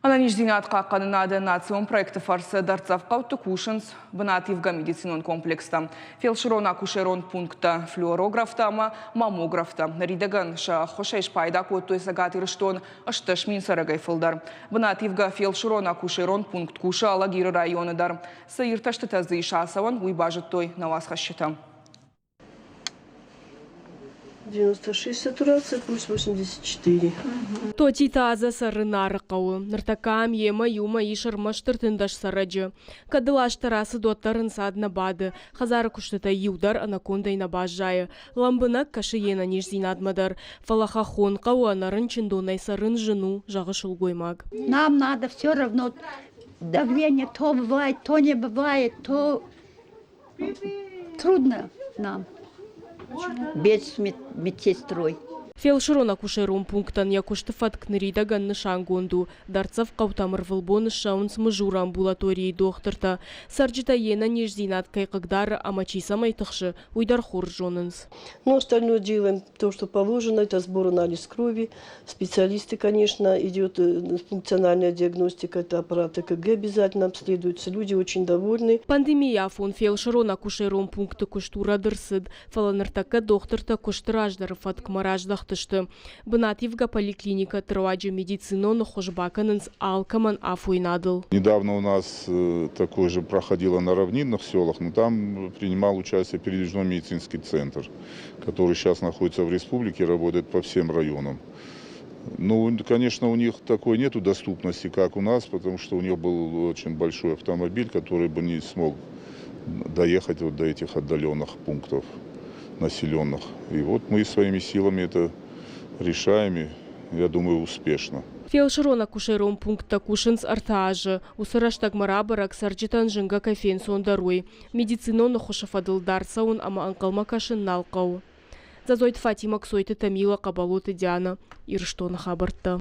Ӕнӕниздзинад хъахъхъӕнынады национ проекты фӕрцы дӕрддзӕф хъӕуты кусынц бынативгӕ медицинон комплекстӕ, фелсырон-акушерон пункттӕ, флюорографтӕ ӕмӕ маммографтӕ. Ныридӕгӕн сӕ ӕххуысӕй спайда кодтой Цӕгат Ирыстон 18 000 цӕрӕгӕй фылдӕр. Бынативгӕ фелсырон-акушерон пункт кусы Алагиры районы дӕр. Цы иртӕстытӕ дзы ис ацӕуӕн, уый базыдтой нӕ уацхӕсджытӕ. 96 сатурация, пульс 84. Тотиты Азӕ цӕры Нары хъӕуы. Ныртӕккӕ ам йемӕ иумӕ ис ӕрмӕст 13 цӕрӕджы. Кӕд ыл азтӕ рацыд, уӕддӕр ӕнцад нӕ бады. Хӕдзары куыстытӕй иу дӕр ӕнӕкондӕй нӕ баззайы. Лӕмбынӕг кӕсы йе нӕниздзинадмӕ дӕр. Фӕлӕ хӕххон хъӕуы ӕнӕ рынчындонӕй цӕрын зын у, зӕгъы сылгоймаг. Нам надо все равно давление то бывает, то не бывает, то Трудно нам без медсестрой. Фелсырон-акушерон пунктӕн йӕ куысты фӕтк ныридӕгӕн нысангонд у. Дӕрддзӕф хъӕутӕм ӕрвылбон ссӕуынц Мызуры амбулаторийы дохтыртӕ. Цӕрджытӕ йе нӕниздзинад кӕй хъыгдары ӕмӕ чи цӕмӕй тыхсы, уый дӕр хорз зонынц. Ну, остальное делаем то, что положено, это сбор анализ крови. Специалисты, конечно, идет функциональная диагностика, это аппарат ЭКГ обязательно обследуются. Люди очень довольны. Пандемийы афон фелсырон-акушерон пункты куыст урӕд ӕрцыд, фӕлӕ ныртӕккӕ дохтыртӕ куысты раздӕры фӕткмӕ раздӕхтысты. Бынативгӕ поликлиникӕты руаджы медицинон ӕххуыс бакӕнынц алкӕмӕн афойнадыл. Недавно у нас такое же проходило на равнинных селах, но там принимал участие передвижной медицинский центр, который сейчас находится в республике, работает по всем районам. Ну, конечно, у них такой нету доступности, как у нас, потому что у них был очень большой автомобиль, который бы не смог доехать вот до этих отдаленных пунктов населенных. И вот мы своими силами это решаем, и, я думаю, успешно. Фелсырон-акушерон пункттӕ кусынц ӕртӕ азы. Уыцы рӕстӕгмӕ рабӕрӕг цӕрджытӕн зынгӕ кӕй фенцондӕр, уый. Медицинон ӕххуысы фӕдыл дард цӕуын ӕмӕ ӕнхъӕлмӕ кӕсын нал хъӕуы. Дзӕдзойты Фатимӕ, Кцойты Тамила, Хъӕбӕлоты Диана, Ирыстоны хабӕрттӕ.